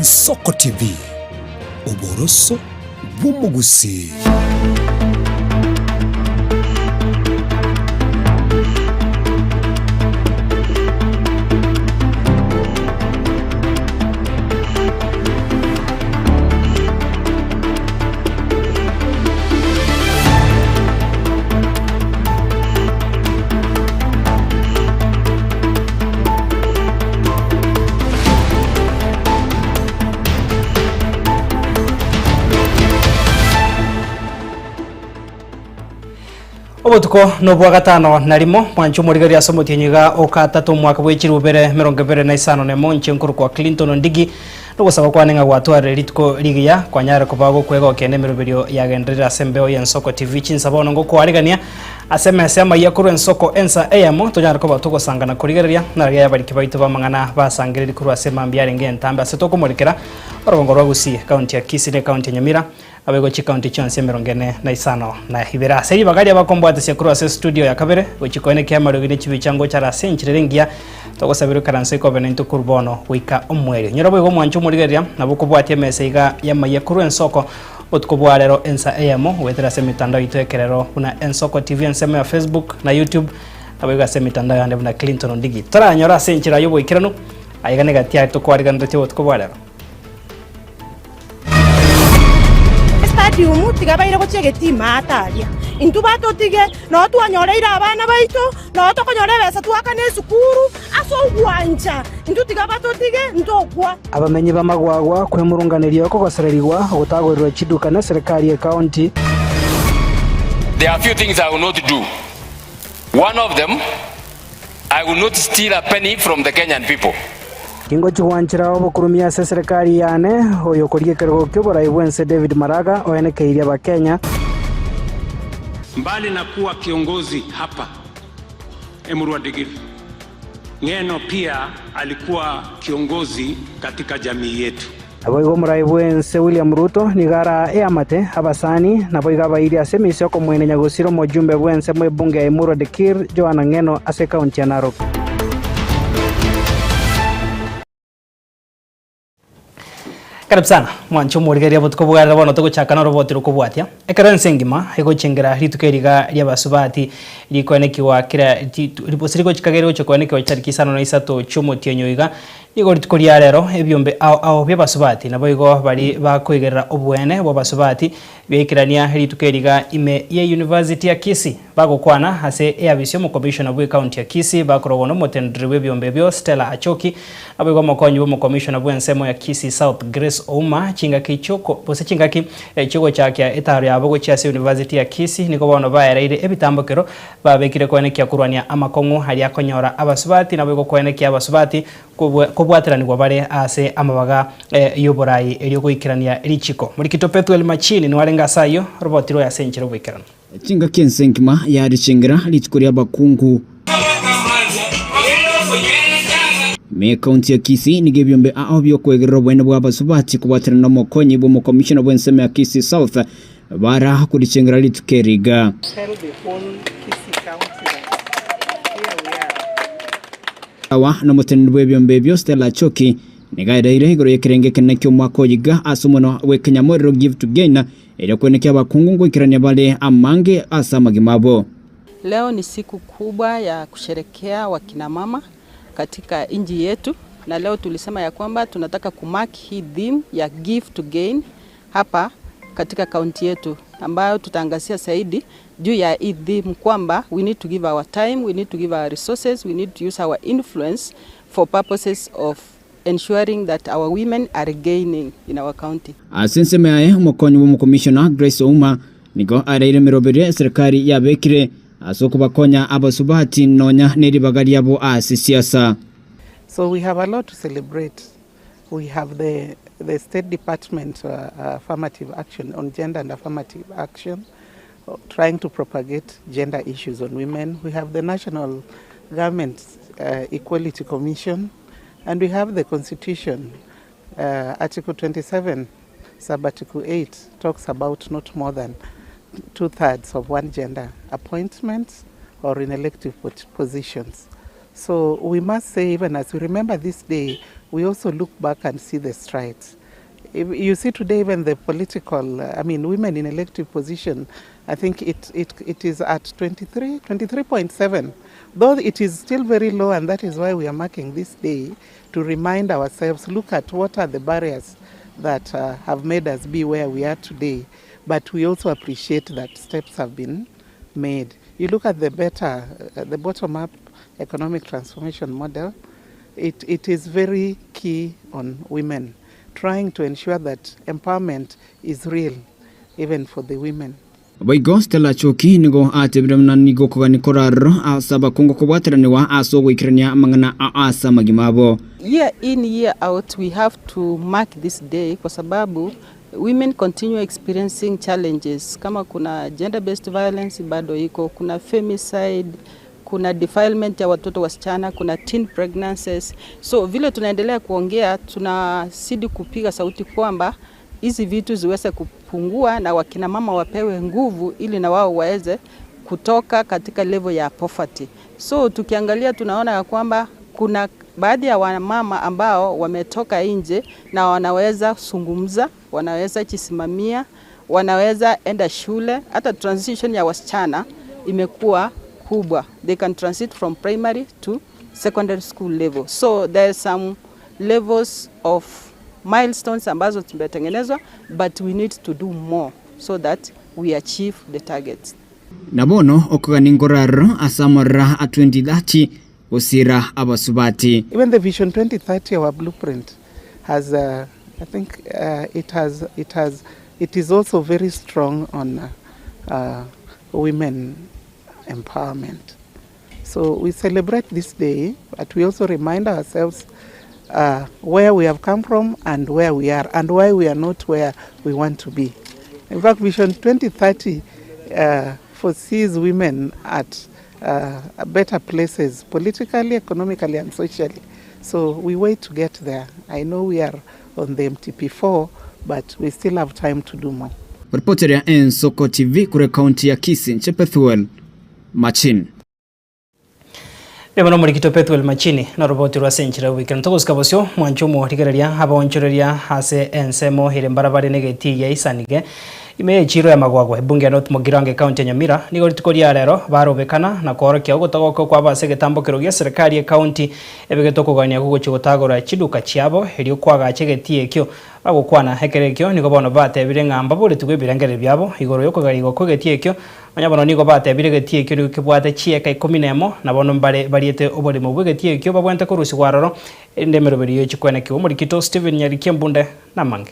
Ensoko TV, oboroso bw'omogusii. Obotuko nobwa gatano na rimo mwanche omorigereria ase omotienyi iga okatato omwaka bwe chilifu bibere emerongo ebere na isano na emo inche nkorokwa Clinton Ondigi nogosaba kwane ng'a gwatwarire rituko rigiya kwanyare koba gokwegokia nemeroberio yagenderire ase embeo y'Ensoko TV chinsa bono ngokwarigania Ase emesa y'amayia korwa ensoko ensa eyemo tonyare koba togosangana korigereria, nararia y'abariki baito b'amang'ana basangererie korwa ase emambia yarenge entambe ase tokomorekera orogongo rwa Gusii, ekaunti ya Kisii na ekaunti ya Nyamira, naboigo chikaunti chionsi emerongo ene na isano na ibere. Ase ribaga riria bakombwatesia korwa ase estudio ya kabere gochia koenekia amariogi ne chibicha ngocha are ase enchera ere engiya, togosabera oikaranse ikobe naintwe korwa bono goika omoerio. Nyora boigo omwancho omorigereria, nabo okobwatia emesa iga y'amayia korwa ensoko Botuko bwa rero ensa eyemo goetera ase emetandao yaito y'ekerero buna Ensoko TV ensemo ya Facebook na YouTube naboigo ase emetandao yande buna Clinton Ondigi. Toranyore ase enchera y'oboikeranu aiga negati aye tokwariganeretie obotuko bwa rero. Estadium tiga baire gochia egetima ata aria. Intwe batotige, noo twanyoreire abana baito, noo tokonyora ebesa twakane esukuru, ase ogwancha intwe tiga batotige ntokwa. Abamenyi b'amagwagwa kwemurunganeria okogosererigwa ogotagorirwa chiduka neserikari y'ecounty. There are few things I will not do. One of them, I will not steal a penny from the Kenyan people. Tingochi gwanchera obokurumia ase eserekari yane, oyo okoria ekerogo ki'oborai bw'ense David Maraga oenekeirie Abakenya. Mbali na kuwa kiongozi hapa Emurua Dikirr, Ng'eno pia alikuwa kiongozi katika jamii yetu. Naboigo omorai bw'ense William Ruto nigo araa eamate, abasani, naboigo abairi ase emisa y'okomoenia nyagosira omojumbe bw'ense mw'ebunge ya Emurua Dikirr Johana Ng'eno ase ekaunti ya Narok. Karibu sana mwanche omorigereria botuko bwarero bono togochaka noroboti rokobwatia. Ekero ense engima egochengera rituko eri iga ri'abasubati rikoenekiwa kera gose rigochika rigochia koenekiwa chitariki isano na isato chi'omotienyi oyo iga, nigo rituko ria rero ebiombe ao ao bi'abasubati naboigo baria bakoigerera oboene bw'abasubati biaikerania rituko eri iga ime ye University ya Kisii. Bagokwana ase eabisi y'omokomishona bw'ecounty ya Kisii bakorogwa n'omotendri bw'ebiombe ebio Stella Achoki naboigo omokonyi bw'omokomishona bw'ensemo ya Kisii South Grace Ouma chingaki chioko gose chingaki chiogochakia etaro yabo gochia ase University ya Kisii nigo bono baereire ebitambokero babekire koenekia korwania amakong'u aria akonyora abasubati naboigo koenekia abasubati kobwateranigwa bare ase amabaga y'oborai erio goikerania richiko. Morikito Pethuel Machini nigo ase ayio roboti rwaye ase enchera oboikeranu. Chingaki ense engima yarichengera rituko ri'abakungu. Ime y'ekaunti ya Kisii nigo ebiombe ao bi'okwegerera oboene bw'abasubati kobwaterana n'omokonyi bw'omokomishona bw'ensemo ya Kisii South bara korichengera rituko eri iga. Awa nomoteneneri bw'ebiombe ebio Stella Achoki nigo aereire igoro y'ekerengo ekenene ki'omwaka oyo iga ase omonwa bw'ekenyamorero Give to Gain Erio kweneki abakungu ngoikerania bare amange ase amagima abo. Leo ni siku kubwa ya kusherekea wakina mama katika nchi yetu, na leo tulisema ya kwamba tunataka kumark hii theme ya give to gain hapa katika kaunti yetu, ambayo tutaangazia zaidi juu ya hii theme kwamba we need to give our time, we need to give our resources, we need to use our influence for purposes of ensuring that our women are gaining in our county. Ase ensemo yaye, omokonyi bw'omokomishona Grace Ouma nigo areire emeroberio eserikari yabekire ase okobakonya abasubati nonya neribaga riabo ase siasa. So we have a lot to celebrate. We have the, the State Department uh, Affirmative Action on Gender and Affirmative Action, uh, trying to propagate gender issues on women. We have the National Government uh, Equality Commission, and we have the Constitution, uh, Article 27, Sub-Article 8, talks about not more than two-thirds of one gender appointments or in elective positions. So we must say, even as we remember this day, we also look back and see the strides. If you see today, even the political, I mean, women in elective position, I think it, it, it is at 23, 23.7. Though it is still very low, and that is why we are marking this day to remind ourselves look at what are the barriers that uh, have made us be where we are today. But we also appreciate that steps have been made. You look at the better, uh, the bottom up economic transformation model, it, it is very key on women, trying to ensure that empowerment is real, even for the women. Boigo Stella Achoki nigo atebire buna nigo okogania kore aroro ase abakungu kobwateranigwa ase ogoikerania amang'ana ao ase amagima abo. Year in year out we have to mark this day kwa sababu women continue experiencing challenges kama kuna gender based violence bado iko, kuna femicide, kuna defilement ya watoto wasichana, kuna teen pregnancies. So vile tunaendelea kuongea, tunazidi kupiga sauti kwamba hizi vitu ziweze kupungua na wakina mama wapewe nguvu ili na wao waweze kutoka katika level ya poverty. So tukiangalia tunaona ya kwamba kuna baadhi ya wamama ambao wametoka nje na wanaweza zungumza, wanaweza jisimamia, wanaweza enda shule. Hata transition ya wasichana imekuwa kubwa, they can transit from primary to secondary school level. So there are some levels of milestones ambazo tumetengenezwa but we need to do more so that we achieve the targets. Na bono okogania nkoro aroro ase amorora a 2030 gosira abasubati. Even the Vision 2030, our blueprint, has, uh, I think uh, it has, it has, it is also very strong on uh, uh, women empowerment. So we celebrate this day, but we also remind ourselves uh, where we have come from and where we are and why we are not where we want to be. In fact, Vision 2030 uh, foresees women at uh, better places politically, economically, and socially. So we wait to get there. I know we are on the MTP4, but we still have time to do more. Reporter ya Ensoko TV kure kaunti ya Kisii, Nche Machin. Bono omorikito Pethuel Machini noroboti rwa ase enchera y'oboikeranu. Togosika bosio mwanche omorigereria abaonchoreria ase ensemo ere mbarabare na egetii gia Isanige ime y'echiro ya Magwagwa ebunge ya North Mugirango ekaunti ya Nyamira nigo rituko ria rero barobekana na koorokia ogotogoka okwabo ase egetambokero gia serikali ekaunti ebegete okogania gogochia gotagora chiduka chiabo erio kwagacha egetii ekio Bagokwana ekero ekio nigo bono batebire ng'a mbaboretigwe ebirengererio biabo igoro y'okogarigwa kw'egetii ekio, nonya bono nigo batebire egetii ekio nigo kebwate chieka ikomi nemo, na bono mbare bariete oborimo bw'egetii ekio babwenerete korusigwa aroro, erinde emeroberio echi kwenekigwa. Omorikito Stephen Nyarikia Mbunde namange.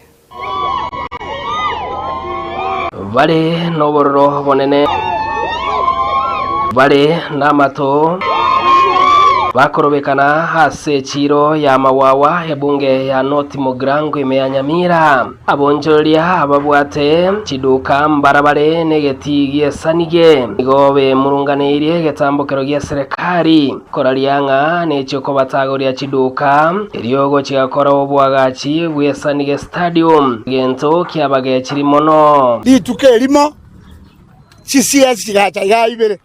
Bare nobororo obonene, bare namato, bakorobekana ase echiiro y'Amawawa, ebunge ya North Mugirango ime ya Nyamira. Abonchoreria ababwate chiduka mbarabare negetii gi'esanige nigo bemurunganeirie egetambokero gia serekari koraria ng'a nechio kobatagoria chiduka erio gochia gokora oboagachi bw'esanige stadium, egento kiabagechiri mono. Rituko erimo chisiasi chigacha igaa ibere,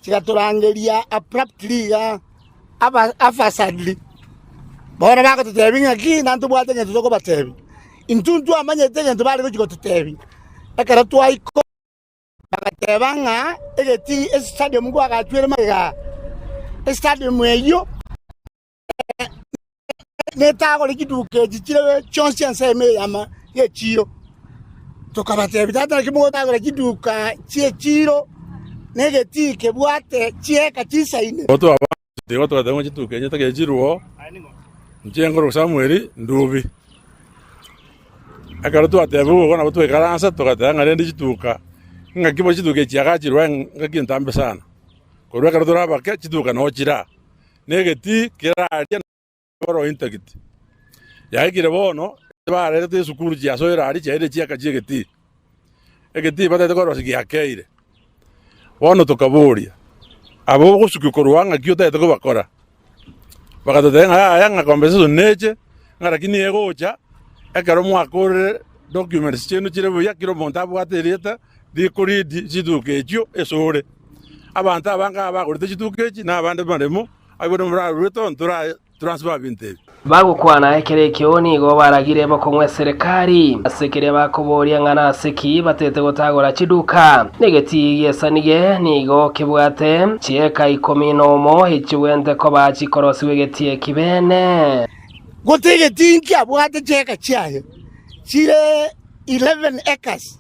chigatorangeria abruptly iga haphazardly. Bono bagototebia ng'aki naende tobwate egento tokobatebia. Intwe ntwamanyete egento bare gochia gototebia ekero twaika. Bagateba ng'a egetii estadium nkoagachwere magega aa, estadium eyio netagore chiduka echi chire chionsi ensemo eye ama y'echiiro. Tokabatebia tata naki mogotagora chiduka chi'echiiro na egetii kebwate chieka chisaine. Igo twateba ng'a chituka echi tagete chiruo, inche nkorokwa Samuel Ndubi. Ekero twatebigwe igo nabo twaikaransa togateba ng'a rende chituka ng'aki bo chituka echi chiagachirwe ng'aki entambe sana. Korwa ekero tore abake chituka noo chire aa, na egetii kere aria oro intact. Yaikire bono barerete esukuru chiasoire aria chiaire chiaka chi'egetii, egetii batagete korosia giakeire. Bono tokaboria, Aba ogosukia korwa ng'aki otagete kobakora? Bagatotebia ng'a yaya ng'a compensation neche, ng'a lakini egocha ekero mwakorire documents chiaino chire buya kera omonto abwate erieta rikoridi chituka echio esore. Abanto abange aba bagorete chituka echi na abande baremo. Aye bono morarue tonto toransibe ebinto ebi. Bagokwana ekero ekio nigo baragire bokong'u eserekari ase keria bakoboria ng'a nase ki batete gotagora chiduka. Negetii gi'esanige nigo kebwate chieka ikomi nomo echigwente koba chikorosigwa egetii eki bene. Gose egetii nkiabwate chieka chiaye chire 11 acres,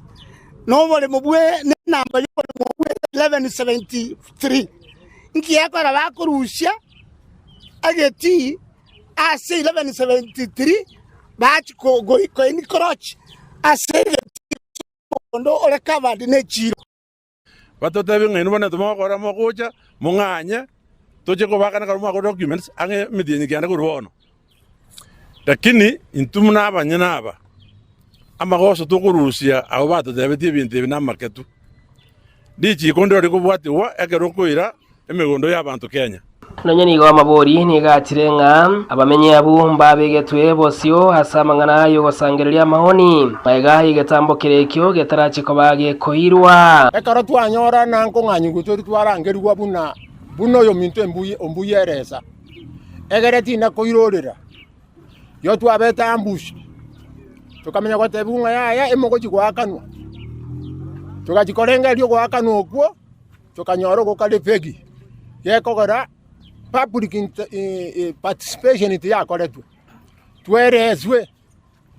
na oboremo bwe nenamba y'oboremo obwo ere 1173. Nkiekora bakorusia egetii ase 1173 bachia koencroach ase egetii omogondo ore covered nechiiro. Batotebie ng'a inwe bono timogokora mogocha mong'anye toche kobakana ekero mwakora documents ang'e emetienyi kianda korwa bono. Lakini intwe buna abanyene aba, amagoso tokorusia abwo batotebetie ebinto ebi namaketu. Richiiko ndiro rikobwatigwa ekero okoira emegondo y'abanto Kenya. Nonya nigo amabori nigo achire ng'a abamenyi abwo mbabegetwe bosio ase amang'ana y'ogosangereria amaoni, magega y'egetambo keria ekio getarachie koba gekoirwa. Ekero twanyora na nkong'anyigwa tori twarangerigwa buna buna oyominto embuya eresa, egere tinakoirorera. Igo twabete ambush, tokamanya gotebiwa ng'a yaya emogochi goakanwa. Togachia korengereria ogoakanwa okwo, tokanyora ogokare fegi, gekogera public participation tiyakoretwe, twereswe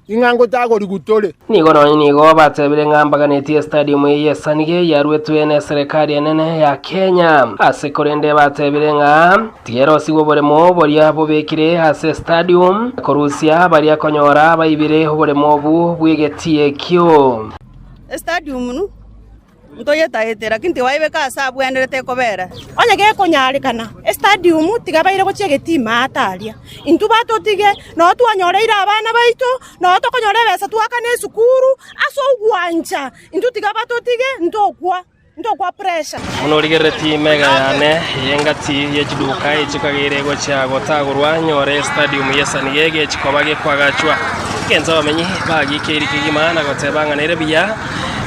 ing'a ngotagorigwa tore. Nigo nonya nigo batebire ng'a mbaganetie estadium eye y'esanige yaruetwe n'eserekari enene ya Kenya. Ase korende batebire ng'a tigerosigwe oboremo boria bobekire ase estadium korusia baria konyora baibire oboremo obu bw'egetii ekio. Estadium nu Ntoyetaete, lakini tiwaibeka aase abwenerete kobera. Onye gekonyarekana, estadium tiga baire gochia egetima ata aria. Intwe batotige, noo twanyoreire abana baito, noo tokonyora ebesa twakane esukuru, ase ogwancha intwe tiga batotige ntokwa, ntokwa pressure. Buna origereretie mega yane y'engati ye chiduka echikageire gochia gotagorwa, nyore estadium y'esani egechi koba gekoagachwa. Egento abamenyi bagikeiri kegima na goteba ng'a nere buya.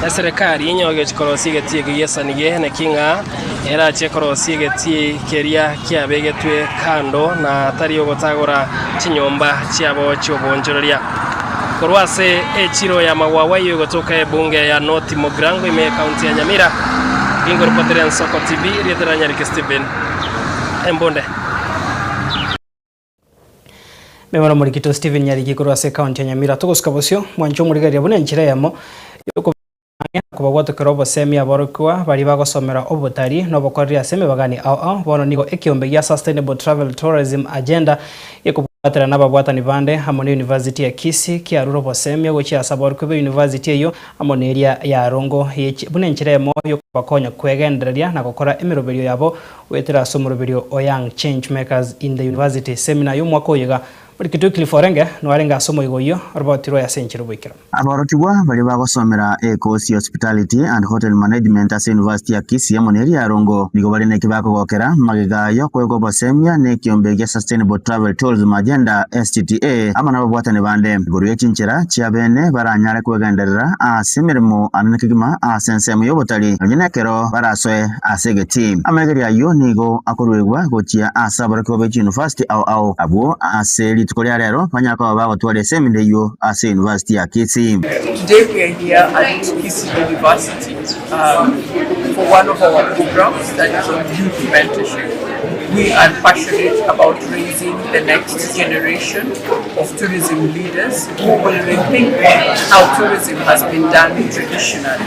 Eserekari nigo egochia korosia egetii eke gi'esani naki ng'a erachie korosia egetii keria kiabegetwe kando na tari ogotagora chinyomba chiabo chi'oboonchoreria. Korwa ase echiro y'amagwagwa eyio egotoka ebunge ya North Mugirango ime y'Ekaunti ya Nyamira, Ginkoripotera Ensoko TV, erieta ria Nyariki Stephen Embunde. Memora Omorikito Stephen Nyariki korwa ase ekaunti ya Nyamira togosuka bosio mwanche omorigereria buna enchera eyemo yokobang'ea na kobabwatokera obosemi aborokigwa baria bagosomera obotari na obokoreri ase emebagani ao ao bono nigo ekiombe gia Sustainable Travel Tourism Agenda gekobwaterana na ababwatani bande amo ne University ya Kisii kiarure obosemia gochia ase aborokigwa be University eyio amo neria ya Rongo buna enchera eyemo yokobakonya kwegendereria na gokora emeroberio yabo Goetera ase omoroberio o Young Change Makers in the University Seminar y'omwaka oyo iga, Morikitu Wycliffe Orenge noarenge ase omoigo oyio oroboti rwaye ase enchera oboikeranu. Aborokigwa baria bagosomera ekosi ya Hospitality and Hotel Management ase University ya Kisii amo neria ya Rongo nigo bare neki bakogokera magega y'okoegwa obosemia nekiombe gia Sustainable Travel Tourism Agenda, STTA, amo nababwatani bande igoro ye chinchera chia bene baranyare kwegenderera ase emeremo anene kegima ase ensemo y'obotari nonye nekero barasoe Ase egetii, amaegerio ayio nigo akoruegwa gochia ase aborokigwa be chiyunivasiti ao ao, abwo ase rituko ria rero banyare koba bagotwara esemina eyio ase eyunivasiti ya Kisii. Today we are here at Kisii University um, for one of our programs that is on youth mentorship. We are passionate about raising the next generation of tourism leaders who will rethink how tourism has been done traditionally.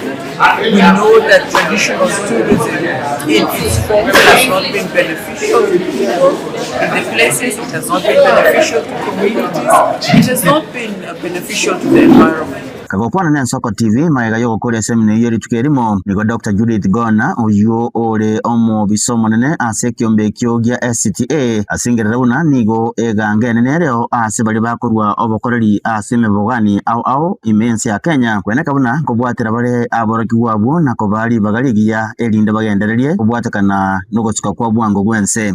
We know that traditional tourism in its form has not been beneficial to people in the places, it has not been beneficial to communities, it has not been uh, beneficial to the environment. Kagokwana n'Ensoko TV magega y'ogokoria esemina eyio rituko erimo, nigo Doctor Judith Gona oyio ore omobisa omonene ase ekiombe ekio gia SCTA asengerera buna nigo eganga enene ereo ase baria bakorua obokoreri ase emebogani ao ao ime y'ense ya Kenya, kweneka buna nkobwatera bare aborokigwa abwo na kobaa ribaga rigiya erinde bagendererie kobwatekana nogosika kwa bwango gw'ense.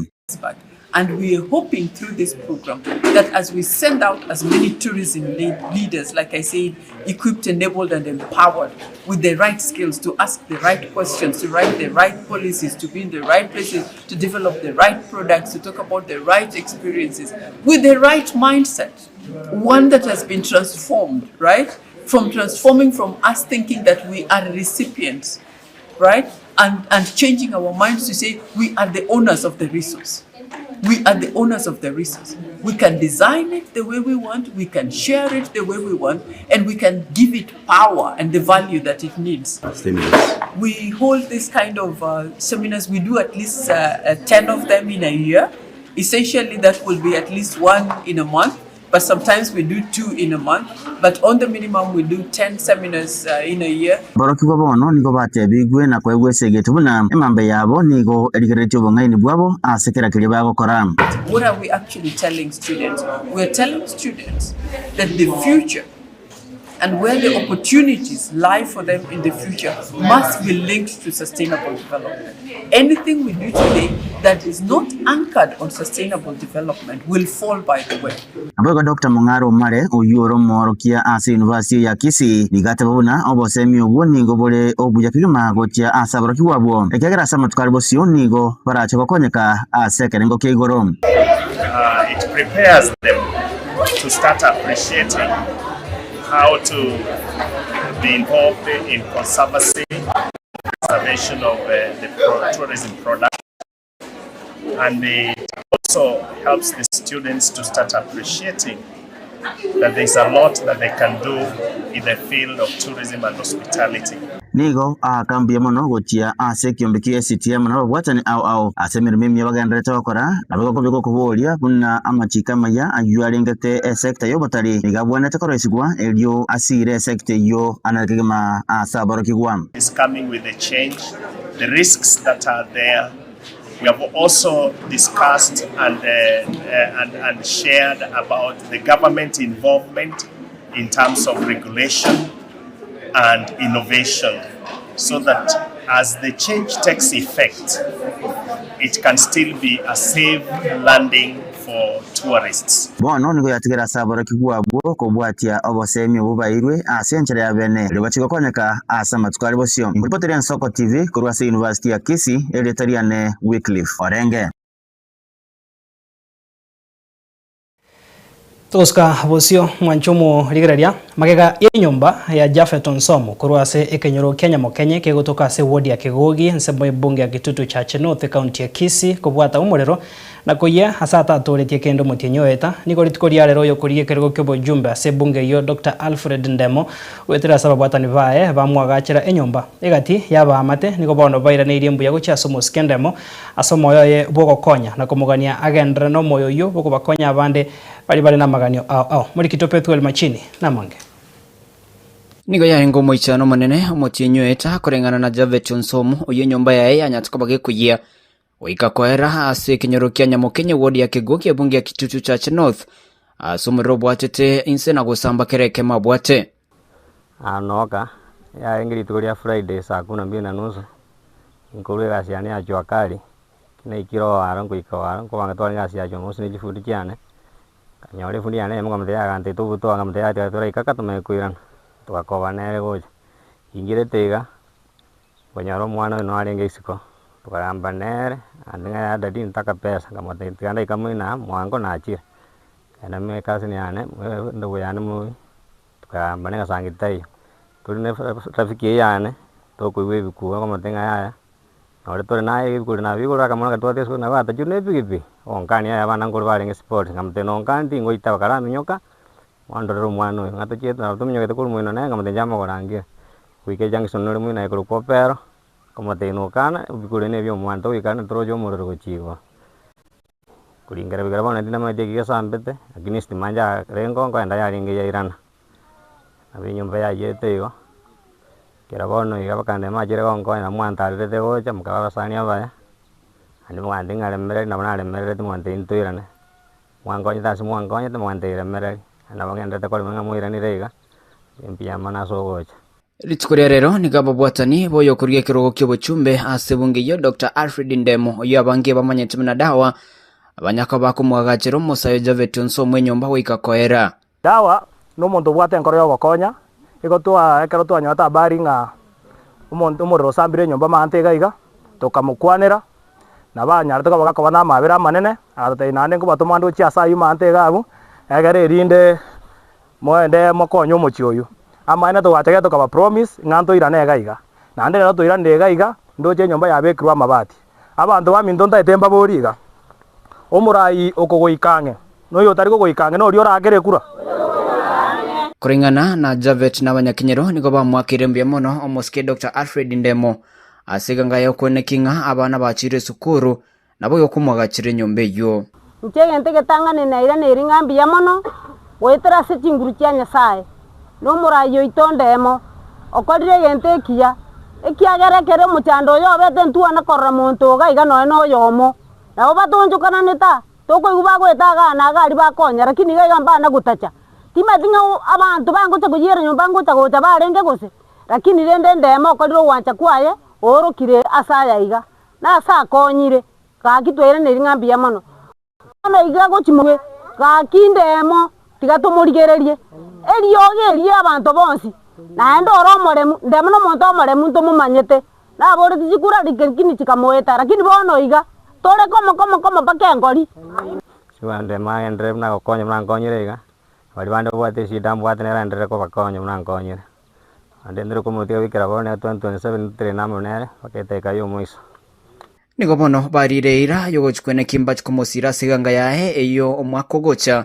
And we are hoping through this program that as we send out as many tourism leaders, like I said, equipped, enabled, and empowered with the right skills to ask the right questions, to write the right policies, to be in the right places, to develop the right products, to talk about the right experiences, with the right mindset, one that has been transformed, right? From transforming from us thinking that we are recipients, right? And, and changing our minds to say we are the owners of the resource. We are the owners of the resource. We can design it the way we want, we can share it the way we want, and we can give it power and the value that it needs. Seminars. We hold this kind of uh, seminars, we do at least uh, uh, 10 of them in a year. Essentially, that will be at least one in a month but sometimes we do two in a month but on the minimum we do 10 seminars uh, in a year. Aborokigwa bono nigo batebigwe na koegwa esegete buna emambe yabo nigo erigereretie obong'aini bwabo ase kera keria bagokora. What are we actually telling students? We are telling students that the future and where the opportunities lie for them in the future must be linked to sustainable development. Anything we do today that is not anchored on sustainable development will fall by the way. Naboigo Doctor Mong'are Omare, oyio ore omworokia ase University ya Kisii, nigo ateba buna obosemi obwo nigo bore obuya kegima gochia ase aborokigwa abwo, ekiagera ase amatuko are bosio nigo barache gokonyeka ase ekerengo kia igoro. It prepares them to start appreciating how to be involved in conservancy, preservation of the tourism product, and it also helps the students to start appreciating that there's a lot that they can do in the field of tourism and hospitality. Nigo aaka mbuya mono gochia ase ekiombe kia ACTM na ababwatani ao ao ase emeremo emiya bagendererete gokora, nabo gokobeka okoboria buna amachiko amaya ayio arengete esecta y'obotari nigo abwenerete koroisigwa erio asiire esecta eyio anare kegima ase aborokigwa. Is coming with the change, the risks that are there. We have also discussed and, uh, and, and shared about the government involvement in terms of regulation and innovation so that as the change takes effect, it can still be a safe landing for tourists. Bono nigo yatigera ase aborokigwa abwo kobwatia oboseemi obwo bairwe ase enchera ya bene, erio bachie gokonyeka ase amatuko are bosio. Nkoripotera Ensoko TV korwa ase University ya Kisii, erieta riane Wycliffe Orenge. Togosuka bosio mwanche omorigereria, magega y'enyomba ya Japhet Onsomo korwa ase ekenyoro kia Nyamokenye kegotoka ase eward ya Kegogi ensemo y'ebunge ya Kitutu Chache North ekaunti ya Kisii kobwata omorero na koyia ase atatoretie kende omotienyi oeta. Nigo rituko ria rero oyokorigia ekerogo ki'obojumbe ase ebunge eyio Doctor Alfred Ndemo goetera ase ababwatani baye bamwagachera enyomba. Egati y'abaamate nigo bono bairaneirie mbuya gochia ase omosike Ndemo Ase omoyo oye bw'ogokonya na komogania agenderere nomoyo oyio bw'okobakonya abande baria bare namaganio ao ao. Morikito Pethuel Machini namange. Nigo yarenge omoichano omonene omotienyi oeta koreng'ana na Japhet Onsomu, oyio enyomba yaye yanyarete koba gekoyia goika koera ase ekenyoro kia Nyamokenye ward ya Kegogi ebunge ya Kitutu Chache North ase omorero obwatete inse na gosamba kera ekemo abwate. Anoka, yarenge rituko ria Friday saa kumi na mbili na nusu, nkorwa egasi yane ya jua kali, naikire owaro nkoika owaro, nkobanga twarenge egasi ya jumamosi na chifundi chiane, nkanyora efundi yane eyemo nkamotebia yaya gantete obutwa nkamotebia yaya tiga toraika aka tomanye koirana, togakoba nere gocha. Ingerete iga, nkonyora omwana oyo narenge isiko, tokagamba nere, naende ng'a yaya daddy ntaka pesa, nkamotebia tiga ndaika moino aa mwango nachire, nkagenda me ecousin yane, endugu yane moyi. Tokagamba na egasangi taiyo, tore na rafiki eye yane, tokoigwa ebikuba okomotebia ng'a yaya, nore tore naye ebikuri nabigure akamwana gatwate esukuru nabo atachire na epikipiki, ogonkania yaya abana nkore barenge sports, nkamotebia nonkani tingoitaba karaminyoka, ondorere omwana oyo, ng'a tochiete nabo tominyokete korwa moino nere nkamotebia inche amagoro angire, goika ejunction ore moino aye korokwa opero, nkamotebia nokana ebikuri na ebia omwana togoikana toroche omorero gochia igoro. Koringera goikera bono tindamanyeti eki gesambete, lakini estima njarenge nkoenda yarenge yairana, nabo enyomba yaiyete igo, ekero bono iga bakandebia machere gonkonya nabo mwantarerete gocha mokaba abasani abaya, naende mokantebia ng'a remereri nabo naremerereti mokantebia ntoirane, mwankonyete ase mwankonyete mokantebia remereri, naende nabo ngendererete korema ng'a moiranire iga, mbuya mono ase ogocha. Rituko ria rero nigo ababwatani b'oyokorugia ekerogo ki'obochumbe ase ebunge eyio Doctor Alfred Ndemo oyio abange bamanyete buna Dawa Abanyaka bakomoagachera omosae o Javeti onsi omw'enyomba goika koera. Dawa nomonto obwate enkoro y'ogokonya, igo twa ekero twanyorete habari ng'a omonto omorero osambire enyomba amaante iga iga, tokamokwanera, nabo anyarete koba gakoba na amabera amanene, agatotebia naende nkobatoma nde gochia ase aywo maante iga abwo, egere erinde moende mokonye omochie oywo. Amaene togachakire tokaba promise ng'a ntoirane iga iga, naende rero toiranire iga iga, ndoche enyomba yabekirwe amabati. Abanto baminto ntaete mbaborie iga, Omorai okogoika ang'e, na oyotari kogoika ang'e noria oraakere ekura? Koreng'ana na Javet na abanyakenyoro nigo bamoakeire mbuya mono omosike Doctor Alfred Ndemo ase eganga y'okoenekia ng'a abana bachire esukuru naboigo komoagachera enyomba eyio. Inche egento egetang'ani nairaneiri ng'a mbuya mono goetera ase chinguru chia Nyasae, na omorai oito Ndemo, okorire egento ekiya, ekiagera ekero omochando oyo obete ntwana korora monto iga iga nonya na oyomo. Nabo batonchokananete aa, tokoigwa bagoeta igaa na iga aria bakonya, lakini iga iga mbana gotacha. Timanyeti ng'a abanto bangocha koyiera nyomba ngocha gocha barenge gose? Lakini rende Ndemo okorire ogwancha kwaye, oorokire ase aya iga, na ase akonyire. Gaki twairaneri ng'a mbuya mono. Bono iga gochia morwe, gaki ndemo, tiga tomorigererie. Eriogi eri abanto bonsi, naende ore omoremu, ndemo nomonto omoremu ntomomanyete. Naboretie chikura lakini chikamoeta, lakini bono iga, tore komo komo komo mpaka engori. Sibande ndemo agenderere buna agokonya buna ankonyire iga, baria bande babwate eshida mbwate nere aenderere kobakonya buna ankonyire. Naende ndire komotiga goikera bono nere 2027 ntotenene amo nere mpaka edageka ya omoiso. Nigo bono bariire eira y'ogochikwa kimbache komosiira ase eganga yaye eyio omwaka ogocha,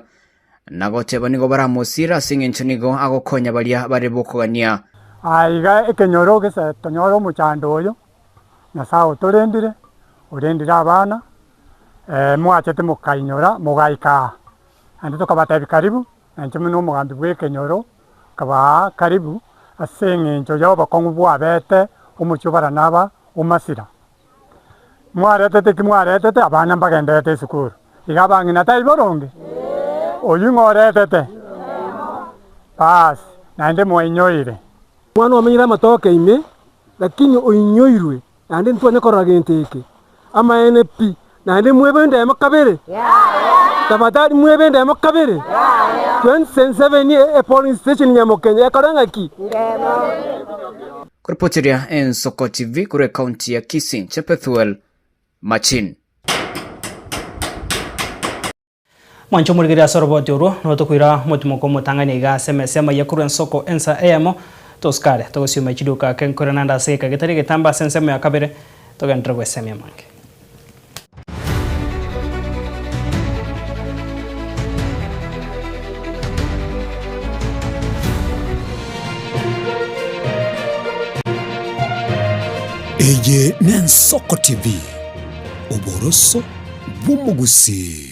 na goteba nigo baramosiire ase engencho nigo agokonya baria bare bokogania. Aiga ekenyoro gese tonyore omochando oyo, Nyasae otorendire, orendire abana, mwachete mokainyora mogaika aa. Naende tokabatebia karibu, na inche buna omogambi bw'ekenyoro, nkabaa karibu ase eng'encho y'obokong'u bwabete omochie o Baranaba o Masira. Mwaretete ki mwaretete? Abana mbagenderete esukuru. Iga abang'ina tai boronge? Oyio ng'o oretete? Baas, naende mwainyoire. Omwana omenyire amatoke ime, lakini oinyoirwe, naende ntitwanya korora gento eke. Amaene pi, naende mwebe endemo kabere? Tafadhali mwebe endemo kabere? 2027 e polling station Nyamokenye ekore ng'aki? Koripoteria Ensoko TV korwa ekaunti ya Kisii, Chepethuel Machin. Mwanche omorigereria ase oroboti orwo, nigo tokoira omotimoko omotang'ani aiga ase emesa y'amaiya korwa ensoko ensa eyemo, tosikare togosioma echiduka ake nkoira naende ase egeka getari egetambe ase ensemo ya kabere, togenderere gwesemia amange. Eye n'Ensoko TV, oboroso bw'omogusii.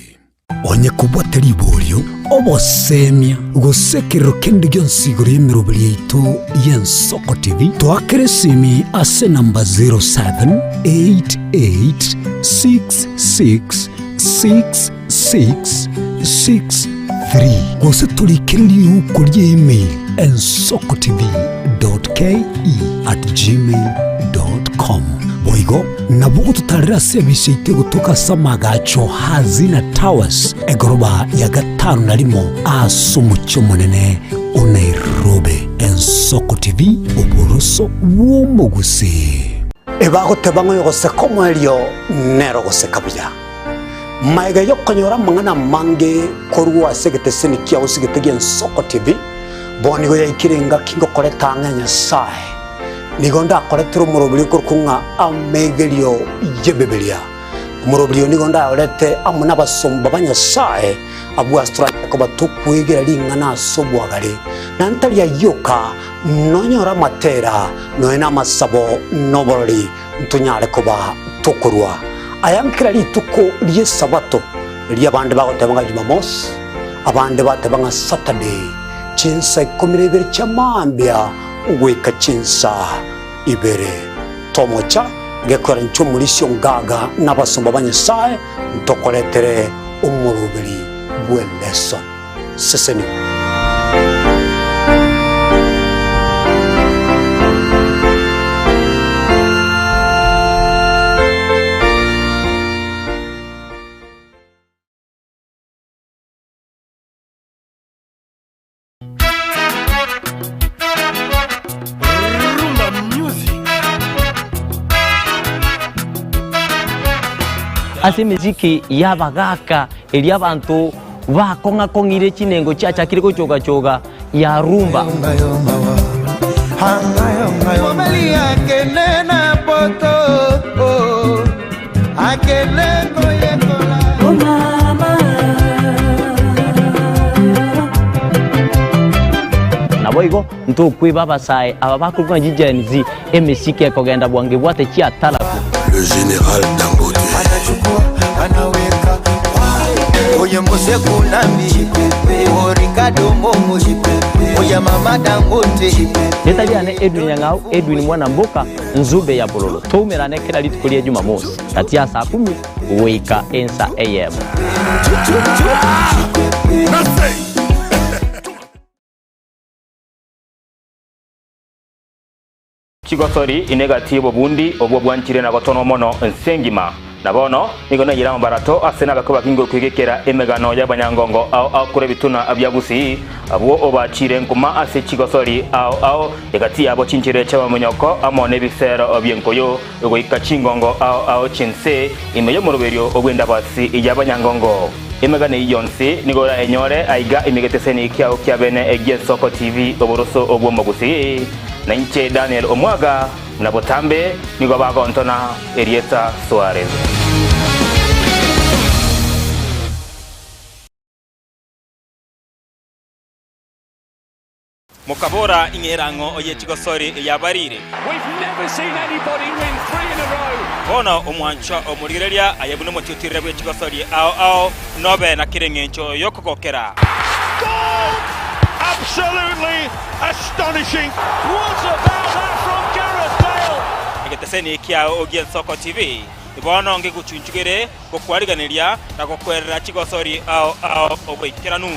Onye kobwate riborio, obosemia, gose ekerero kende gionsi igoro y'emeroberi yaito y'Ensoko TV, toakere esimi ase enamba 0788666663 gose torikere riuko ria email ensokotv.ke@gmail.com. Boigo nabo ogototarera ase ebise yaito egotoka ase amagacho Hazina Towers, egoroba ya gatano na rimo ase omochie omonene o Nairobi. Ensoko TV, oboroso bw'omogusii. Ebagoteba ng'a oyogoseka omoerio nere ogoseka buya. Magega y'okonyora amang'ana amange korwa ase egeteseni kiao sigete gi'Ensoko TV, bono nigo yaikire engaki ngokoreta ang'e Nyasae. Nigo ndakoretere omoroberi okorokwa ng'a Amegerio y'Ebibilia. Omoroberi oyo nigo ndayorete amo nabasomba ba Nyasae, abwo ase toranyare koba tokwegera ring'ana ase obwagare, na ntari ayio oka, nonyore amatera, nonya namasabo, na oborori, ntonyare koba tokorua aya nkera rituko ri'Esabato, riria abande bagoteba ng'a Jumamosi, abande bateba ng'a Saturday, chinsa ikomi na ibere chia mambia goika chinsa ibere. Tomocha gekora inche omorisia ongaga na abasomba ba Nyasae ntokoretere omoroberi bw'eleson. Sesenigwa. Ase emesiki y'abagaaka eria abanto bakong'a-kong'ire chinengo chiachakire gochoga-choga ya rumba. Naboigo ntokweba abasae aba bakorokwa ng'a Gen Z, emesiki ekogenda bwango ebwate chiatarafu. Le general Dangote. Oye mose kunambi Ricardo Momo Oye mama Dangote Rieta riane Edwin Nyang'au, Edwin Mwanamboka, Nzube ya Bololo. Toumerane kera rituko ria Jumamosi, gati ya saa kumi goika ensa eyemo. Chigosori ine egati y'obobundi obwo bwanchire na gotonwa mono ense engima. Na bono nigo naiyire amabarato ase nabake bakinge okwegekera emegano y'abanyangongo ao ao korwa ebituna bia Gusii, abwo obachiire nkuma ase chigosori ao ao, egati yabo chinchera chi'amamonyoko amo nebisero bi'enkoyo, goika chingongo ao ao chi'ense ime y'omoroberio bw'endabasi y'abanyangongo. Emegano eyio yonsi nigo orayenyore aiga ime egeteseni kiao kia bene gi'Ensoko TV oboroso bw'Omogusii. Na inche Daniel Omwaga, buna botambe nigo bagontona erieta Suarez. Mokabora, Ing'era ng'o oye chigosori eyabarire? Bono omwanchwa omorigereria aye buna omotiotirere bwe chigosori ao ao, nobe na kera engencho y'okogokera. Egeteseni kiao gi'Ensoko TV bono ngegochunchugere gokwariganeria na gokwerera chigosori ao ao oboikeranu.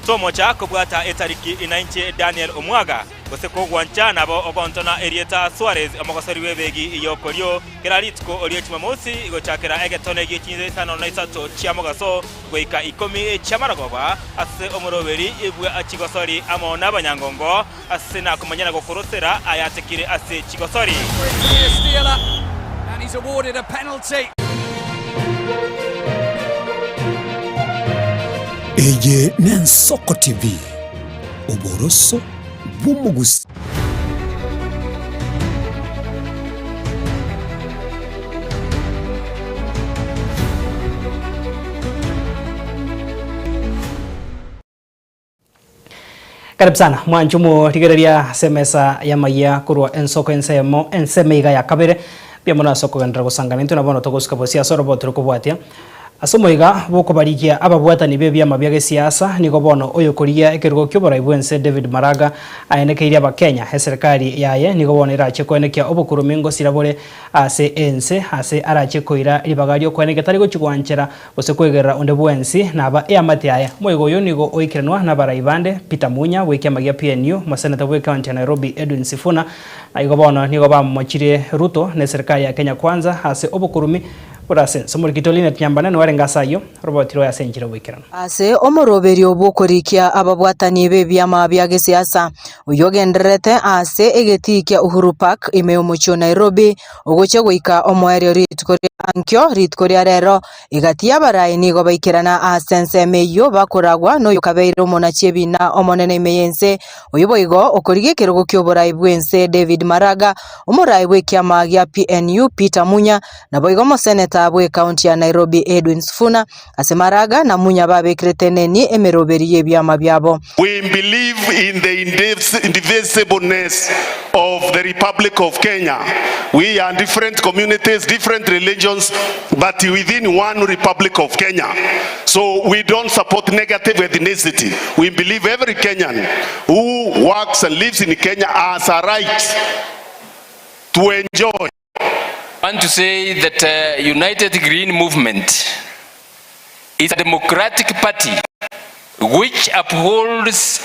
Tomocha kobwata etariki inainche Daniel Omwaga, gose kogwancha nabo ogontona erieta Suarez omogosori bw'ebegi y'okorio kera rituko rie Jumamosi gochakera egetone gie chinsa isano na isato chia mogaso goika ikomi chi'amarogoba ase omoroberi bwa chigosori amo nabanyangongo ase nakomanya na gokorosera ayatekire ase chigosori. Eye n'Ensoko TV, oboroso bw'omogusii. Karibu sana mwancho morigereria ase emesa y'amayia korwa ensoko ensemo ensemo iga ya kabere mbuya mono ase okogenderera gosangana intwe na bono togosuka bosie ase orobo tore kobwatia Ase omoiga bw'okobarigia ababwatani b'ebiama bia gesiasa, nigo bono oyokorigia ekerugo ki'oborai bw'ense David Maraga aenekeirie Abakenya eserekari yaye nigo bono erache koenekia obokurumi ngosira bore ase ense ase arache koira ribaga ri'okoenekia tari gochia gwanchera gose kwegerera onde bwensi naba eamate yaye. Omoiga oyo nigo oikeranwa nabarai bande Peter Munya bw'ekiama gia PNU, omoseneta bw'ecounty ya Nairobi Edwin Sifuna na igo bono nigo bamochirie Ruto na eserekari ya Kenya Kwanza ase obokurumi Bore ase ense. Omorikito Linet Nyambane nigo arenge ase ayio, oroboti rwaye ase enchera y'oboikeranu. Ase omoroberio bw'okorikia ababwatani b'ebiama bia gesiasa, oyio ogendererete ase egetii kia Uhuru Park ime y'omochie o Nairobi, ogochia goika omoerio rituko ria ankio rituko ria rero, egati y'abarai nigo baikerana ase ensemo eyio bakoragwa noyokabeire omonachi ebina omonene ime y'ense, oyio boigo okorigia ekerogo ki'oborai bw'ense David Maraga, omorai bw'ekiama gia PNU Peter Munya, Naboigo omoseneta bw'ecounty ya Nairobi Edwin Sifuna ase Maraga na Munya babekerete neni emeroberi y'ebiama biabo. We believe in the indivisibleness of the Republic of Kenya. We are different communities, different religions, but within one Republic of Kenya. So we don't support negative ethnicity. We believe every Kenyan who works and lives in Kenya has a right to enjoy. I want to say that uh, United Green Movement is a democratic party which upholds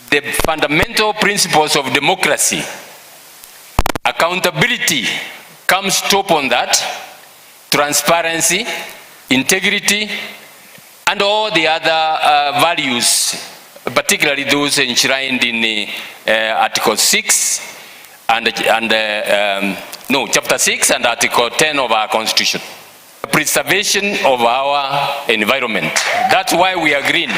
the fundamental principles of democracy. Accountability comes top on that, transparency, integrity, and all the other uh, values, particularly those enshrined in uh, Article 6 and, and um, no, chapter 6 and article 10 of our constitution. Preservation of our environment. That's why we are green.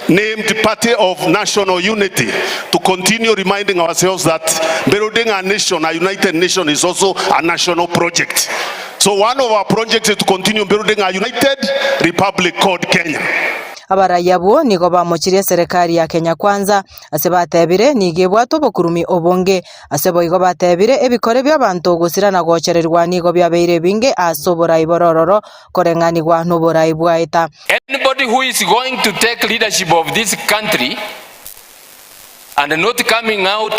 Named Party of National Unity to continue reminding ourselves that building a nation, a united nation, is also a national project. So one of our projects is to continue building a united republic called Kenya. Abarai abwo nigo bamochirie eserekari ya Kenya Kwanza ase batebire nigo ebwate obokurumi obonge. Ase boigo batebire ebikore bi'abanto gosira na gochererigwa nigo biabeire ebinge ase oborai bore ororo koreng'anigwa noborai bwaeta. Anybody who is going to take leadership of this country and not coming out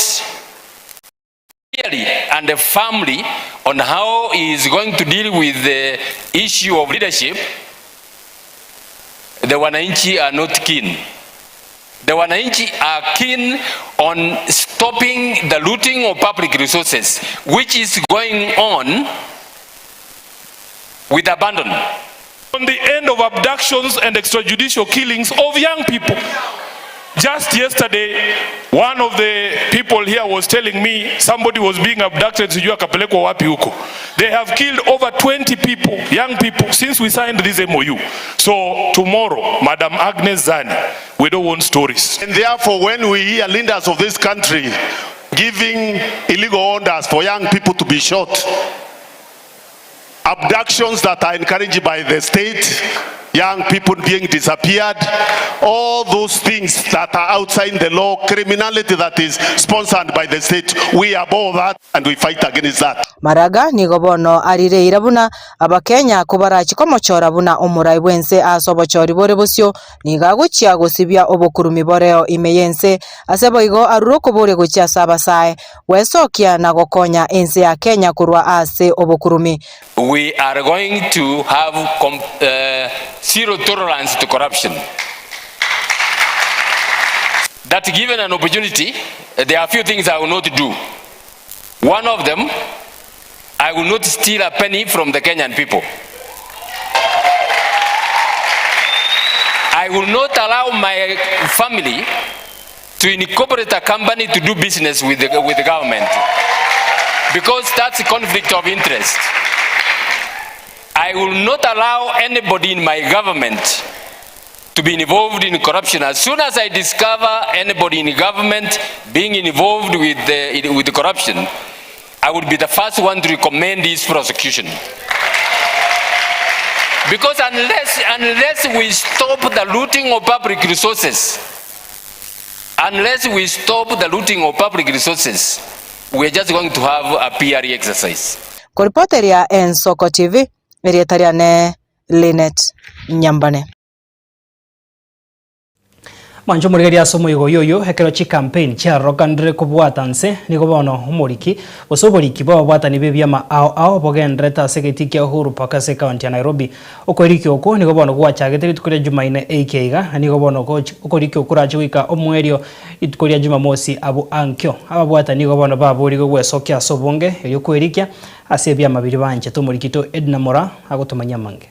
clearly and firmly on how he is going to deal with the issue of leadership, the wananchi are not keen. The wananchi are keen on stopping the looting of public resources, which is going on with abandon. On the end of abductions and extrajudicial killings of young people. Just yesterday, one of the people here was telling me somebody was being abducted, sijui akapelekwa wapi huko. They have killed over 20 people, young people, since we signed this MOU. So tomorrow, Madam Agnes Zani, we don't want stories. And therefore, when we hear leaders of this country giving illegal orders for young people to be shot, abductions that are encouraged by the state, young people being disappeared, all those things that are outside the law, criminality that is sponsored by the state, we abhor that and we fight against that. Maraga nigo bono arire eira buna Abakenya kobarachie komochora buna omorai bw'ense ase obochori bore bosio, nigo agochia gosibia obokurumi boreo ime y'ense. Ase boigo arure okoboria gochia ase abasae, gwesokia na gokonya ense ya Kenya korwa ase obokurumi. We are going to have zero tolerance to corruption. That given an opportunity, there are few things I will not do. One of them, I will not steal a penny from the Kenyan people. I will not allow my family to incorporate a company to do business with the, with the government because that's a conflict of interest. I will not allow anybody in my government to be involved in corruption. As soon as I discover anybody in government being involved with the, with the corruption, I would be the first one to recommend his prosecution. Because unless, unless we stop the looting of public resources, unless we stop the looting of public resources, we are just going to have a PR exercise. Koripoteria Ensoko TV, erieta riane Linet Nyambane. Mwanche omorigereria ase omoigo oyo oyo ekero chicampaign chiarokanire kobwata nse, nigo bono omoriki gose oboriki bw'ababwatani b'ebiama ao ao bogendererete ase egetii kia Uhuru Park ase ecounty ya Nairobi. Okoerikia okwo nigo bono gwachagete rituko ria Jumaine eike iga na nigo bono okorikia okwo korache goika omoerio rituko ria Jumamosi abwo ankio. Ababwatani nigo bono baborigwe gwesokia ase obonge erio koerikia ase ebiama biria banchete omoriki oito Edna Moraa agotomanyia amange.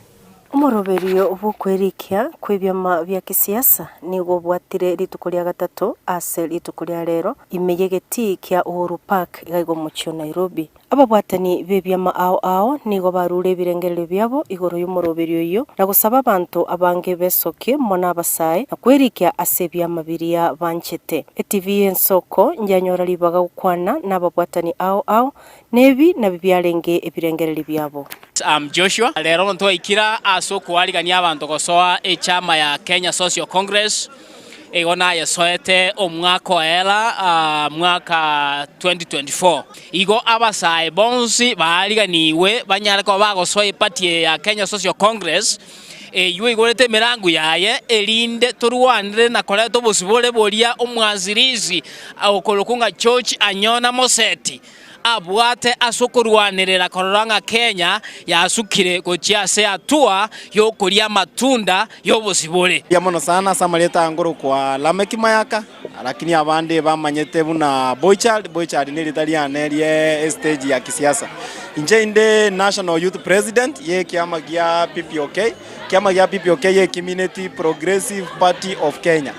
Omoroberio bw'okwerikia kw'ebiama bia kisiasa nigo obwatire rituko ria gatato ase rituko ria rero ime y'egetii kia Uhuru Park iga iga omochie o Nairobi. Ababwatani b'ebiama ao ao nigo barure ebirengererio biabo igoro y'omoroberio oyio na gosaba abanto abange besokie mono abasae na kwerikia ase ebiama biria banchete. Etibi y'ensoko yanyora ribaga gokwana nababwatani ao ao Nebi nabio biarenge ebirengererio biabo. I'm Joshua. Rero ntwaikire ase okoarigania abanto gosoa echama ya Kenya Social Congress. Igo nayesoete omwaka oera mwaka 2024. Igo abasae bonsi baariganigwe banyare koba bagosoa eparty eye ya Kenya Social Congress eywo igorete emerango yaye erinde torwanere na koreta obosibore boria omwanzirisi okorokwa ng'a George Anyona Moseti abwate ase okorwanerera korora ng'a Kenya yasukire gochia ase hatua y'okoria amatunda y'obosibore. Mbuya mono sana ase amarieta aya nkorokwa Lameck Mayaka, lakini abande bamanyete buna Boychild, Boychild nerieta riane rie estage ya kisiasa. Inche inde National Youth President ye ekiama gia PPOK, ekiama gia PPOK ekimineti Progressive Party of Kenya.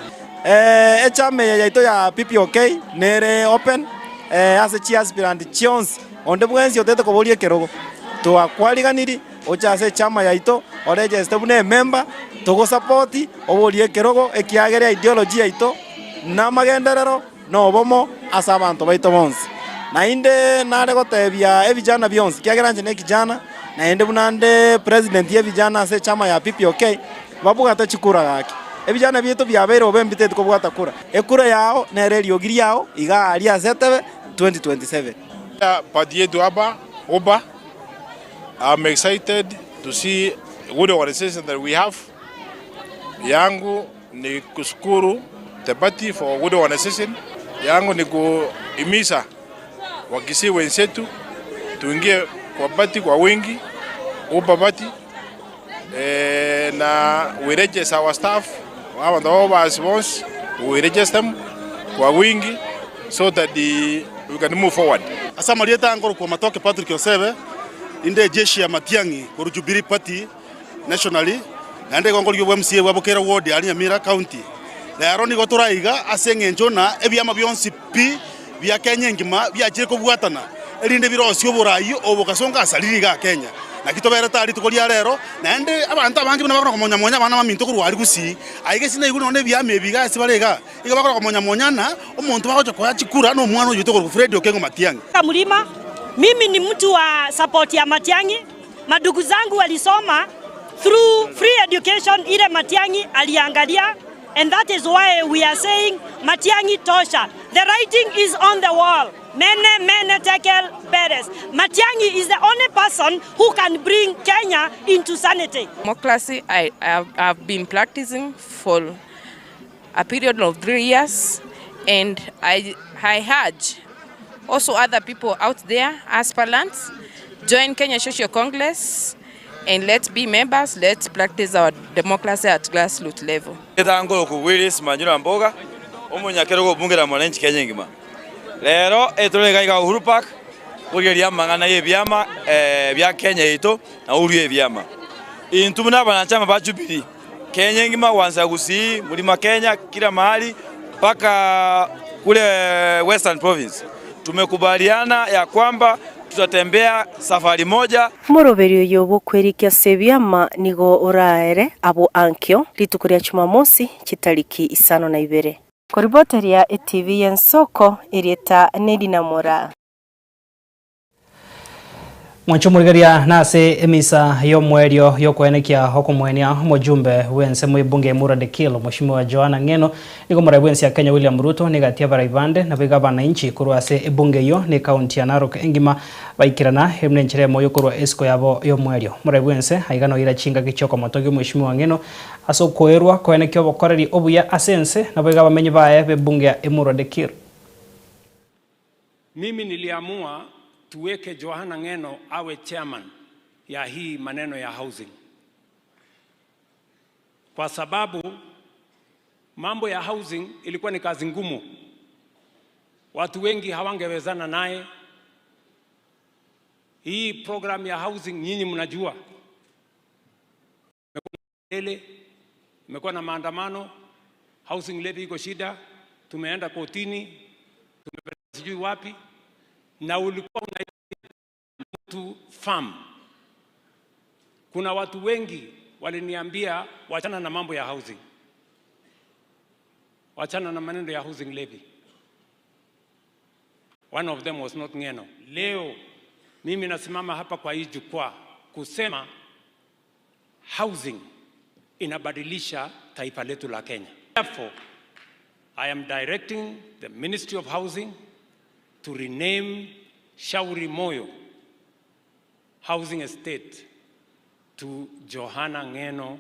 Echama eye yaito ya PPOK nere open ase chiaspirant chionsi, onde bwensi otagete koboria ekerogo, twakwariganirie oche ase echama yaito oregeste buna emember, togosapoti oborie ekerogo ekiagera ideology yaito namagenderero na obomo ase abanto baito bonsi. Naende nare gotebia ebijana bionsi, ekiagera inche nekijana, naende buna nde president y'ebijana ase echama ya PPOK, babwate chikura gaki. Ebijana biaito biabeire bobe mbiteti kobwata kura. Ekura yao nere eriogi riao iga aria ase etebe 2027. Party yetu hapa UPA, I'm excited to see good organization that we have. Yangu ni kushukuru the party for good organization. Yangu ni kuhimiza Wakisii wenzetu tuingie kwa party kwa wingi, UPA party eh, na we register our staff abanto babo bonsi we register them kwa wingi so that the, we can move forward. Ase amarieta aya nkorokwa Matoke Patrick Osebe, inde ejeshi ya Matiang'i korwa Jubilee Party nationally, naende igo nkorigia obwa MCA bwa Bokera Ward aria Nyamira County. Rero nigo tore aiga ase eng'encho ng'a ebiama bionsi pi bia Kenya engima biachire kobwatana, erinde birosie oboraai obo bokasonga asariri igaa Kenya. Naki toberete aa rituko ria rero, naende abanto abange buna bakona komonya-monya abana baminto korwa aria Gusii, aiga ase naigure nonya ebiama ebi iga ase bare igaa, iga bakona komonya-monya ng'a omonto bagocha koa chikura nomwana oyoito okorokwa Fred Okengo Matiang'i. Mlima, mimi ni mtu wa support ya Matiang'i, madugu zangu walisoma through free education ile Matiang'i aliangalia and that is why we are saying Matiang'i tosha. The writing is on the wall. Mene, mene, tekel, peres. Matiang'i is the only person who can bring Kenya into sanity. Democracy I have been practicing for a period of 3 years and I urge also other people out there, aspirants, join Kenya Social Congress and let's be members, let's practice our democracy at grassroots level. Etangoro Willis Manyura Mboga omonyakerogo obungera mwananchi Kenya engima rero etore iga Uhuru Park korigereria amang'ana ya ebiama bia Kenya yaito na uhuru ya ebiama intwe buna abanachama ba Jubilee Kenya engima kwanza Gusii mlima Kenya kila mahali mpaka kule Western Province tumekubaliana ya kwamba tutatembea safari moja. Moroberi oyo bwokwerikia ase ebiama nigo oraere abo ankio rituko ria Jumamosi chitariki 52. Koriboteria eTV y'ensoko erieta Nedina Moraa. Mwancho morigeria nase emisa y'omwerio y'okwenekia okomwenia omojumbe bwense mwibunge Emurua Dikirr Mheshimiwa Johana Ng'eno nigo morai bwensi ya Kenya William Ruto nigatia abarai bande nabo abananchi korwa ase ebunge eyo ne county ya Narok engima baikirana emuna enchera emo yokorwa esiko yabo y'omwerio morai bwense aiga noira chingaki chiokomotogia Mheshimiwa Ng'eno ase okoerwa koenekia obokoreri obuya ase ense nabo iga abamenyi baye b'ebunge ya Emurua Dikirr. Mimi niliamua tuweke Johana Ng'eno awe chairman ya hii maneno ya housing, kwa sababu mambo ya housing ilikuwa ni kazi ngumu, watu wengi hawangewezana naye. Hii program ya housing nyinyi mnajua, imekuwa na maandamano, housing levy iko shida, tumeenda kotini, tumepeleka sijui wapi, na ulikuwa una mtu farm. Kuna watu wengi waliniambia wachana na mambo ya housing, wachana na maneno ya housing levy. One of them was not Ng'eno. Leo mimi nasimama hapa kwa hii jukwaa kusema housing inabadilisha taifa letu la Kenya. Therefore, I am directing the Ministry of Housing to rename Shauri Moyo Housing Estate to Johana Ng'eno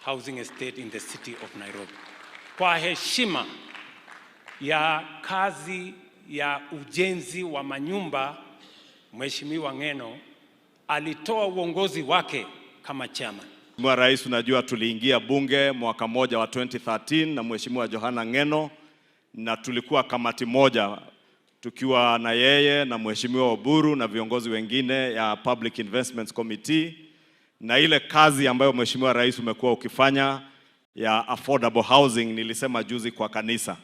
Housing Estate in the city of Nairobi. Kwa heshima ya kazi ya ujenzi wa manyumba, Mheshimiwa Ng'eno alitoa uongozi wake kama chairman. Mheshimiwa Rais, unajua tuliingia bunge mwaka moja wa 2013 na Mheshimiwa Johana Ng'eno na tulikuwa kamati moja tukiwa na yeye na Mheshimiwa Oburu na viongozi wengine ya Public Investments Committee, na ile kazi ambayo Mheshimiwa Rais umekuwa ukifanya Ya affordable housing nilisema juzi kwa kanisa.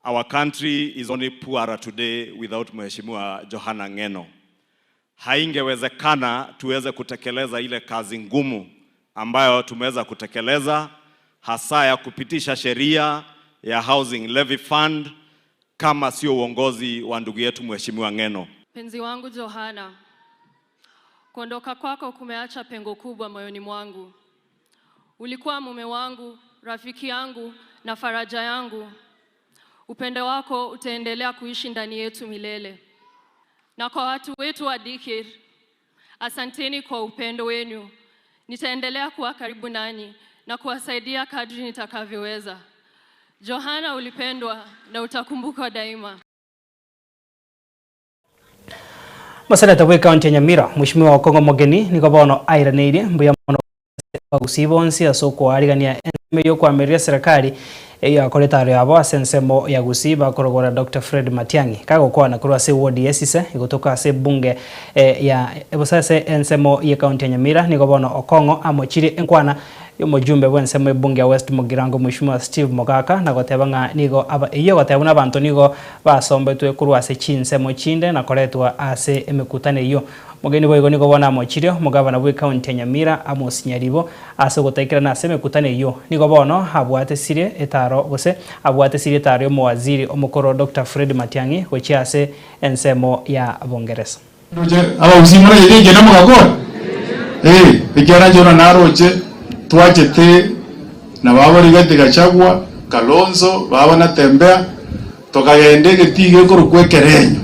Our country is only poorer today without Mheshimiwa Johana Ng'eno. Haingewezekana tuweze kutekeleza ile kazi ngumu ambayo tumeweza kutekeleza hasa ya kupitisha sheria ya Housing Levy Fund kama sio uongozi wa ndugu yetu Mheshimiwa Ng'eno. Mpenzi wangu Johana, kuondoka kwako kumeacha pengo kubwa moyoni mwangu. Ulikuwa mume wangu, rafiki yangu na faraja yangu. Upendo wako utaendelea kuishi ndani yetu milele. Na kwa watu wetu wa Dikir, asanteni kwa upendo wenu. Nitaendelea kuwa karibu nanyi na kuwasaidia kadri nitakavyoweza. Johana, ulipendwa na utakumbukwa daima. Omoseneta bw'ecounty ya Nyamira, Mweshimiwa Okong'o Mogeni nigo bono airaneirie mbuya mono ase abagusii bonsi ase okoarigania ensemo eyio okoamereria eserekari eyio yakorete aro yabo ase ensemo ya Gusii bakorogora Doctor Fred Matiang'i kagokwana korwa ase eward ya Esise egotoka ase ebunge ya gose ase ensemo y'ecounty ya Nyamira nigo bono Okong'o amochirie enkwana Y'omojumbe bw'ensemo y'ebunge ya West Mugirango Mweshimiwa Steve Mogaka na goteba ng'a nigo aba eyio egoteba buna abanto nigo basombetwe korwa ase chinsemo chinde na koretwa ase emekutano eyio. Omogeni boigo nigo bono amochirie omogabana bw'ecounty ya Nyamira Amos Nyaribo ase ogotaikerana ase emekutano eyio. Nigo bono abwatesirie etaro gose abwatesirie etaro y'omowaziri omokoro Doctor Fred Matiang'i gochia ase ensemo ya Bongeresa. Ndoche abagusii moragete ekiina mogakora? Ee, ekiagera inche buna naroche twachete na baba Rigathi Gachagua, Kalonzo, baba Natembeya, tokagenda egetii gekorokwa Ekerenyo,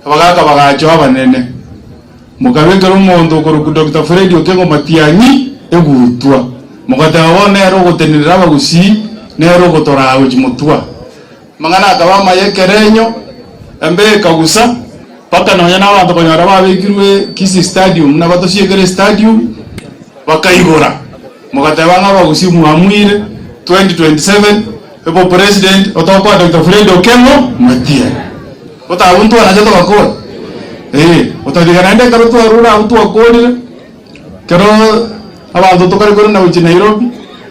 abagaka bagachoa abanene, mokabekera omonto okorokwa Doctor Fred Okengo Matiang'i egutwa, mogateba bono nere ogotenenera abagusii, nere ogotoraa gochia motwa. Amang'ana akaba amaya ekerenyo, embeo ekagusa, mpaka nonya nabanto konyora babekirwe Kisii Stadium na batosiekere estadium, bakaigora. Mogateba ng'a abagusii mwamuire 2027 obopresident otokoa Doctor Fred Okengo Matiang'i. Otabu ntwanache togakora? Ee, otatiga naende ekero twarure abwo twakorire, ekero Abanto tokare korenda gochia Nairobi,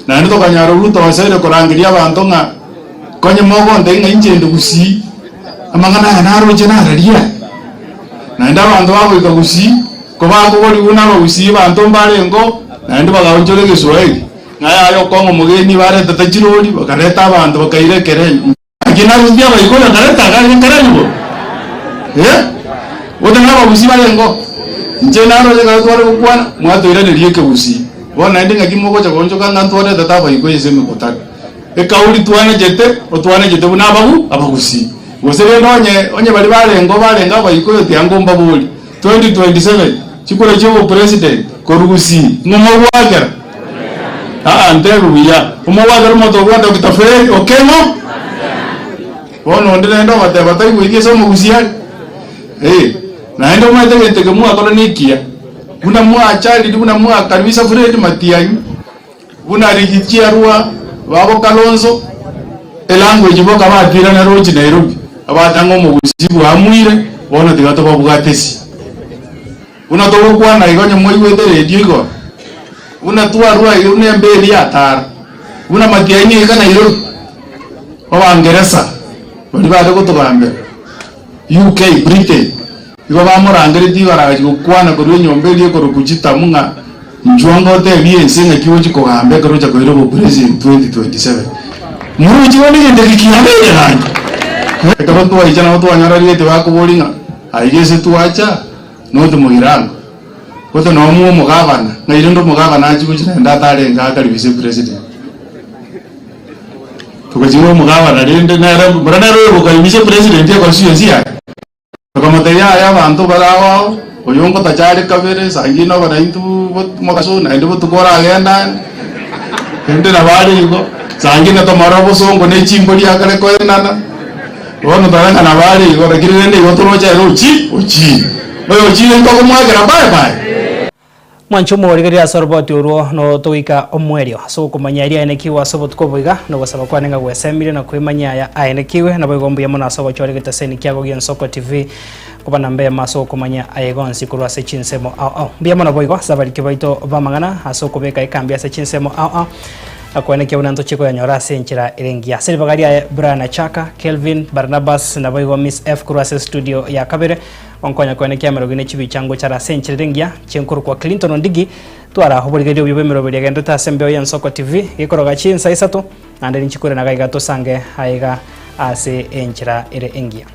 naende tokanyara Ruto oseire korangeria abanto ng'a konye mogontebia ng'a inche inde Gusii, amang'ana aya naroche nararia. Naende abanto bagoika Gusii, kobakogorigwa buna Abagusii banto mbarengeo, naende bagaonchora egeswahili, ng'a yaya okong'a omogeni baretete chirori, bakareta abanto bakaira ekerenyo. Naki narusia abaikori akareta agare ekerenyo bobe? Eh? Gose nabagusii barengeo? Inche naroche ekero tware gokwana, mwatoiraneria ekegusii. Bono naende ng'aki mogocha goonchoka ng'a ntwaretete abaikori ase emekutano? Ekauri twanechete, otwanechete buna abagu abagusii. Gose rende onye onye baria barengeo barenge abaikoyo tiango mbabori, 2027 chikura chia obopresident korwa gusii, ng'o mogwakera? Aa ntebi buya, omogwakera omonto obua Doctor Fred Okengo? Bono onde naende ogoteba taigweti ase omogusii are? Eh, naende omanyete egento eke mwakora nekiya, buna mwachariri buna mwakaribisha Fred Matiang'i, buna Riggy Arua, babo Kalonzo, elanguage boka batirana roche Nairobi, abatang'a omogusii bwamuire, bono tiga tobabwatesi. Buna togokwana iga onye mwaigwete eredio igoro, buna twarua iga buna embeeri yatara, buna Matiang'i aika Nairobi, Abangeresa baria bare gotogambera, UK, Britain, igo bamorangeretie igoro agachia gokwana korwa enyomba eria ekorokwa Chitamu ng'a inchuo ngotebie ense ng'aki ogochia kogamba ekero ocha koira obopresident 2027. Moroche bono egento eke kiabeire gaki? Ekero twaicha nabo twanyora rieti bakoboria ng'a aiga ase twacha, Note mogirango, gose nomo omogabana, ng'ai rende omogabana achie gochia naende atarenge akaribise president. Togachia omogabana rende nere mbora nere oyo ogokaribisha president e constituency yaye. Tokamotebia yaya abanto bare ao ao, oyo ngotacha are kabere, saa ingine obe naintwe bo mogaso naende botuko oragende ande, rende nabo are igo, saa ingine tomorore obosongo ne chimbori akare koenana. Bono tore ng'a nabo are igo, lakini rende igo toroche ere ochi, ochiire. Oyo ochiire ntokomwakera bye bye. Mwanche omorigereria ase oroboti orwo notogoika omoerio ase okomanya eria aenekigwe ase obotuko obo iga, na ogosaba kwane ng'a gwesemire na kwemanyia aya aenekigwe, naboigo mbuya mono ase ogochora egeteseni kiago gi'Ensoko TV koba namba eyemo ase okomanya aye gonsi korwa ase chinsemo ao ao. Mbuya mono boigo ase abariki baito b'amang'ana ase okobeka ekambi ase chinsemo ao ao na koenekia buna ntochie koyanyora ase enchera ere engiya. Ase ribaga riaye Brian Achaka, Kelvin, Barnabas naboigo Miss F korwa ase estudio ya kabere. Onkonya kwane ki'amerogi ne chibicha ngochare ase enchera ere engiya, chinkorokwa Clinton Ondigi, twara oborigereria obuya bw'emeroberi egenderete ase embeo y'Ensoko TV, gekoroga chinsa isato, naende ninchikure nagaiga tosange aiga ase enchera ere engiya.